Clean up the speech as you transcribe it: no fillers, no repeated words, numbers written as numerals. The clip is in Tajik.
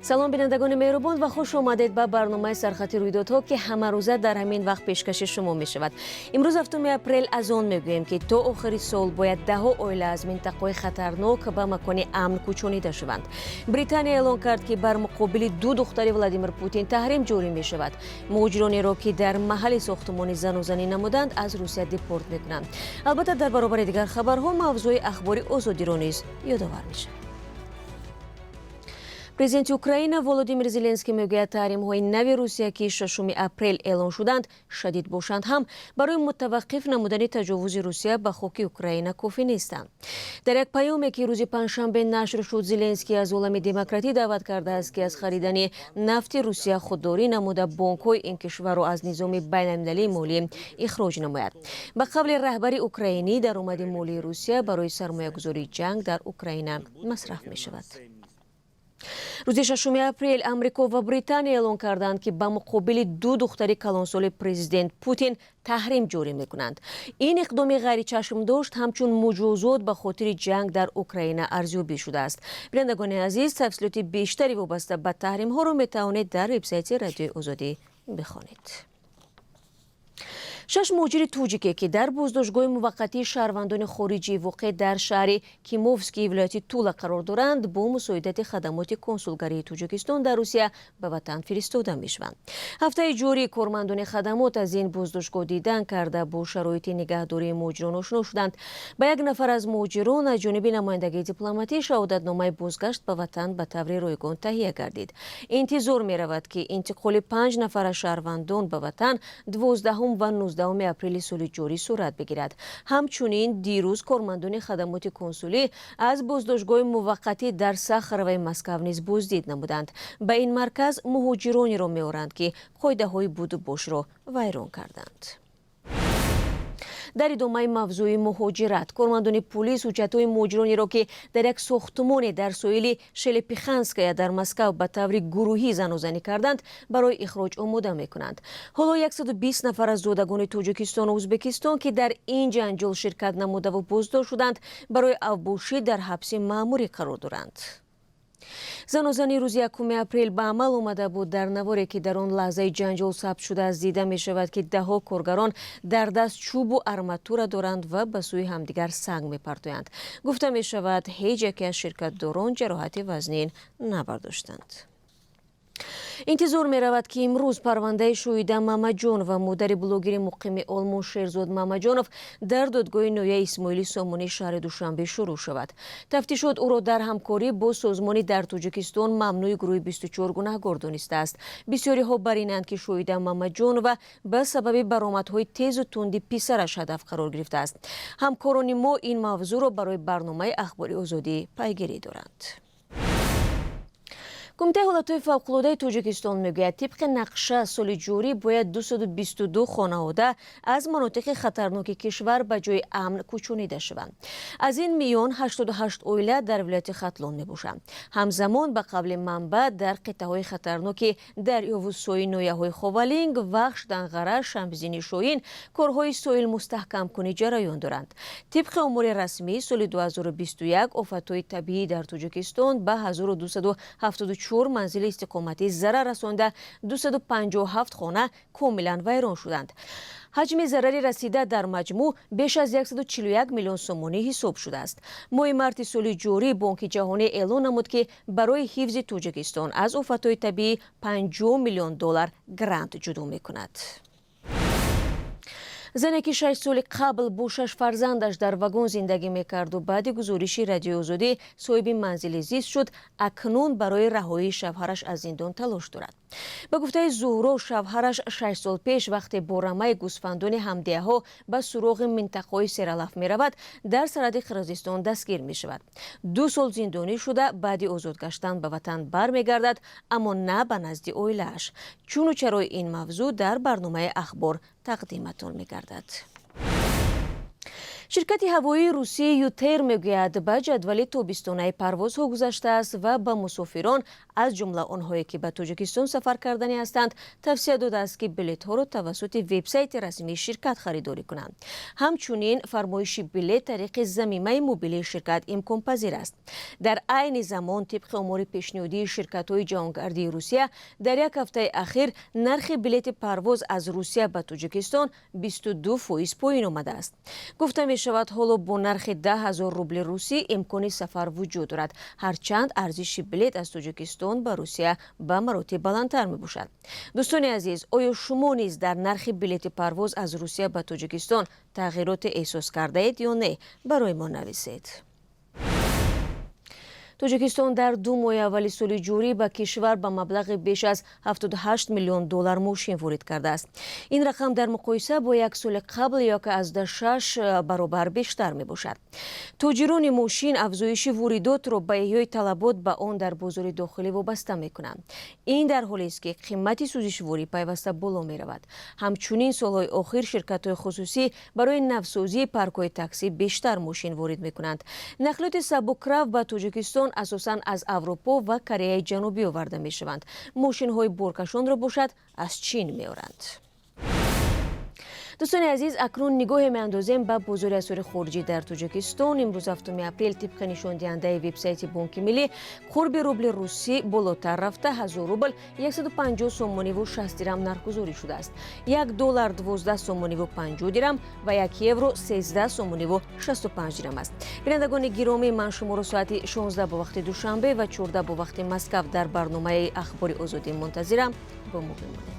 Салом, бинандагони меҳрубон, ва хуш омадед ба барномаи «Сархати рӯйдодҳо», ки ҳамарӯза дар ҳамин вақт пешкаши шумо мешавад. Имрӯз, 7 апрел, аз он мегӯем, ки то охири сол бояд даҳҳо оила аз минтақаҳои хатарнок ба макони амн кӯчонида шаванд. Британия эълон кард, ки бар муқобили ду духтари Владимир Путин таҳрим ҷорӣ мешавад. Муҳоҷиронеро, ки дар маҳалли сохтумони занозанӣ намуданд, аз Русия депорт мекунанд. Албатта, дар баробари дигар хабарҳо мавзӯи Ахбори Озодиро низ ёдовар мешавад. Президенти Украина Володимир Зеленский мегӯяд, таҳримҳои нави Русия, ки 6 апрел эълон шуданд, шадид бошанд ҳам, барои мутаваққиф намудани таҷовузи Русия ба хоки Украина кофӣ нестанд. Дар як паёме, ки рӯзи панҷшанбе нашр шуд, Зеленский аз олами демократӣ даъват кардааст, ки аз харидани нафти Русия худдорӣ намуда, бонкҳои ин кишварро аз низоми байналмилалии молӣ ихроҷ намояд. Ба қавли раҳбари украинӣ, даромади молии Русия барои сармоягузории ҷанг дар Украина масраф мешавад. Рӯзи 6 апрел Амрико ва Британия эълон карданд, ки ба муқобили ду духтари калонсоли президент Путин таҳрим ҷорӣ мекунанд. Ин иқдоми ғайричашмдошт ҳамчун муҷозот ба хотири ҷанг дар Украина арзёбӣ шудааст. Бинандагони азиз, тафсилоти бештари вобаста ба таҳримҳоро метавонед дар вебсайти Радиои Озодӣ бихонед. Шаш муҳоҷири тоҷике, ки дар боздоштгоҳи муваққатии шаҳрвандони хориҷӣ, воқеъ дар шаҳри Кимовский вилояти Тула, қарор доранд, бо мусоидати хадамоти консулгарии Тоҷикистон дар Русия ба ватан фиристода мешаванд. Ҳафтаи ҷорӣ кормандони хадамот аз ин боздоштгоҳ дидан карда, бо шароити нигаҳдории муҳоҷирон ошно шуданд. Ба як нафар аз муҳоҷирон аз ҷониби намояндагии дипломатӣ шаҳодатномаи бозгашт ба ватан ба таври ройгон таҳия гардид. Интизор меравад, ки интиқоли панҷ нафар аз шаҳрвандон ба ватан 12 ва 19 апрели соли ҷорӣ сурат бигирад. Ҳамчунин дирӯз кормандони хадамоти консулӣ аз боздоштгоҳи муваққатӣ дар Сахароваи Москав низ боздид намуданд. Ба ин марказ муҳоҷиронеро меоранд, ки қоидаҳои будубошро вайрон карданд. Дар идомаи мавзӯи муҳоҷират, кормандони пулис ҳуҷҷатҳои муҳоҷиронеро, ки дар як сохтумоне дар соҳили Шелепиханская дар Москав ба таври гурӯҳӣ занозанӣ карданд, барои ихроҷ омода мекунанд. Ҳоло 120 нафар аз зодагони Тоҷикистону Ӯзбекистон, ки дар ин ҷанҷол ширкат намудаву боздошт шуданд, барои авбошӣ дар ҳабси маъмурӣ қарор доранд. Занозанӣ рӯзи 1 апрел ба амал омада буд. Дар наворе, ки дар он лаҳзаи ҷанҷол сабт шудааст, дида мешавад, ки даҳҳо коргарон дар даст чӯбу арматура доранд ва ба сӯи ҳамдигар санг мепартоянд. Гуфта мешавад, ҳеҷ яке аз ширкатдорон ҷароҳати вазнин набардоштанд. Интизор меравад, ки имрӯз парвандаи Шоҳида Мамаҷонова, модари блогери муқими Олмон Шерзод Мамаҷонов, дар додгоҳи ноҳияи Исмоили Сомонии шаҳри Душанбе шурӯъ шавад. Тафтишот ӯро дар ҳамкорӣ бо созмони дар Тоҷикистон мамнӯи гурӯҳи 24 гунаҳгор донистааст. Бисёриҳо бар инанд, ки Шоҳида Мамаҷонова ба сабаби баромадҳои тезу тунди писараш ҳадаф қарор гирифтааст. Ҳамкорони мо ин мавзӯъро барои барномаи Ахбори Озодӣ пайгирӣ доранд. Кумитаи ҳолатҳои фавқулодаи Тоҷикистон мегӯяд, тибқи нақша соли ҷорӣ бояд 222 хонавода аз манотиқи хатарноки кишвар ба ҷои амн кӯчонида шаванд. Аз ин миён 88 оила дар вилояти Хатлон мебошанд. Ҳамзамон, ба қавли манбаъ, дар қитъаҳои хатарноки дарёву сои ноҳияҳои Ховалинг, Вахш, Данғара, Шамсиддини Шоҳин корҳои соҳилмустаҳкамкунӣ ҷараён доранд. Тибқи омори расмӣ, соли 2021 офатҳои табиӣ дар Тоҷикистон ба 1274 манзили истиқоматӣ зарар расонда, 257 хона комилан вайрон шуданд. Ҳаҷми зарари расида дар маҷмӯъ беш аз 141 миллион сомонӣ ҳисоб шудааст. Моҳи марти соли ҷорӣ Бонки Ҷаҳонӣ эълон намуд, ки барои ҳифзи Тоҷикистон аз офатҳои табиӣ 50 миллион доллар грант ҷудо мекунад. Зане, ки 6 соли қабл бо шаш фарзандаш дар вагон зиндагӣ мекарду баъди гузориши Радиои Озодӣ соҳиби манзили зист шуд, акнун барои раҳоии шавҳараш аз зиндон талош дорад. Ба гуфтаи Зуҳро, шавҳараш 6 сол пеш, вақте бо рамаи гӯсфандони ҳамдеҳаҳо ба суроғи минтақаҳои сералаф меравад, дар сарҳади Қирғизистон дастгир мешавад. 2 сол зиндонӣ шуда, баъди озод гаштан ба ватан бармегардад, аммо на ба назди оилааш. Чуну чарои ин мавзӯъ дар барномаи Ахбор тақдиматон мегардад. Ширкати ҳавоии русии ЮТэйр мегӯяд, ба ҷадвали тобистонаи парвозҳо гузаштааст ва ба мусофирон, аз ҷумла онҳое ки ба Тоҷикистон сафар карданӣ ҳастанд, тавсия додааст, ки билетҳоро тавассути вебсайти расмии ширкат харидорӣ кунанд. Ҳамчунин фармоиши билет тариқи замимаи мобилии ширкат имконпазир аст. Дар айни замон, тибқи омори пешниҳодии ширкатҳои ҷаҳонгардии Русия, дар як ҳафтаи ахир нархи билети парвоз аз Русия ба Тоҷикистон 22% поин омадааст. Гуфта мешавад, ҳоло бо нархи 10 000 рубли русӣ имкони сафар вуҷуд дорад, ҳарчанд арзиши билет аз Тоҷикистон ба Русия ба маротиб баландтар мебошад. Дӯстони азиз, оё шумо низ дар нархи билети парвоз аз Русия ба Тоҷикистон тағйироте эҳсос кардаед ё не? Барои мо нависед. Тоҷикистон дар 2 моҳи аввали соли ҷорӣ ба кишвар ба маблағи беш аз 78 миллион доллар мошин ворид кардааст. Ин рақам дар муқоиса бо як соли қабл 1,6 баробар бештар мебошад. Тоҷирони мошин афзоиши воридотро ба эҳёи талабот ба он дар бозори дохилӣ вобаста мекунанд. Ин дар ҳолест, ки қимати сӯзишворӣ пайваста боло меравад. Ҳамчунин солҳои охир ширкатҳои хусусӣ барои навсозии паркҳои таксӣ бештар мошин ворид мекунанд. Нақлиёти сабукрав ба Тоҷикистон асосан аз Аврупо ва Кореяи Ҷанубӣ оварда мешаванд. Мошинҳои боркашонро бошад, аз Чин меоранд. Дӯстони азиз, акнун нигоҳе меандозем ба бозори асъори хориҷӣ дар Тоҷикистон. Имрӯз, 7 апрел, тибқи нишондиҳандаи вебсайти Бонки Миллӣ, қурби рубли русӣ болотар рафта, 1000 рубл 150 сомониву 60 дирам нархгузорӣ шудааст. 1 доллар 12 сомониву 50 дирам ва 1 евро 13 сомониву 65 дирам аст. Бинандагони гиромӣ, ман шуморо соати 16 бо вақти Душанбе ва 14 бо вақти Москав дар барномаи Ахбори Озодӣ мунтазирам. Бо мо бимонед.